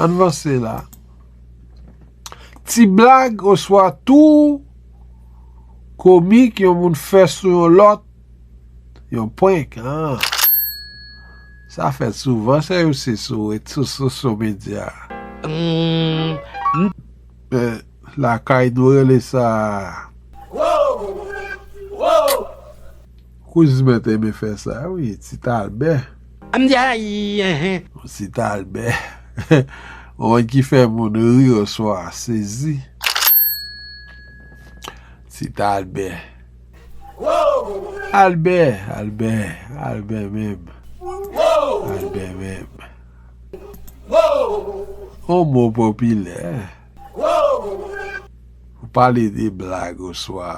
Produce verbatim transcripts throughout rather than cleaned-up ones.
Ann vanse la. Ti blag oswa tou komik yon moun fè sou yon lòt, yon prank. Ah. Sa fèt souvan, sa yo se sou rezo sosyo medya. Hmm. Men, lakay nou rele sa. Kouzin mwen te renmen fè sa, wi, Ti Talbè. M di ayi, enhen. Ti Talbè. Yon moun ki fè moun ri oswa sezi. Ti Talbè. Albè, Albè, Albè menm. Albè menm. Yon mo popilè. Ou pale de blag oswa,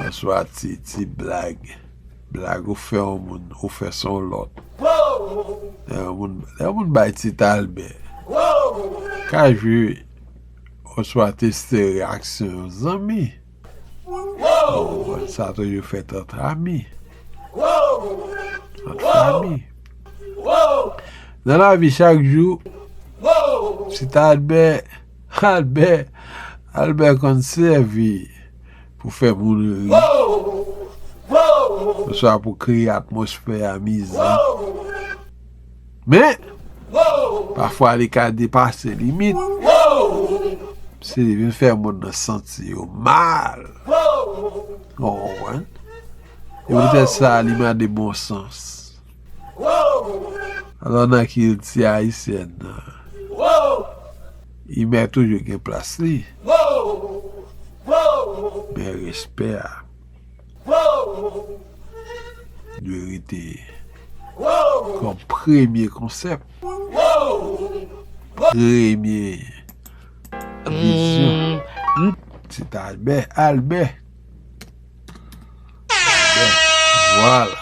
oswa ti, ti blag. Blag ou fè yon moun, ou fè sou yon lòt. Lè yon moun, lè yon moun bay Ti Talbè, ka jwe oswa teste reyaksyon yon zanmi. Bon, sa toujou fèt ant ami, ant fami. Nan lavi chak jou, Ti Talbè, Albè, Albè konn sèvi pou fè moun ri, oswa pou kreye atmosfè amizan. Men, pafwa li ka depase limit. Si li vin fè moun nan santi yo mal. Ou konprann? E poutèt sa, li mande bon sans. Alò, nan kilti ayisyèn nan, imè toujou gen plas li. Men respè a dwe rete kòm premye konsèp, premye vizyon. Ti Albè, Albè. Albè. Vwala.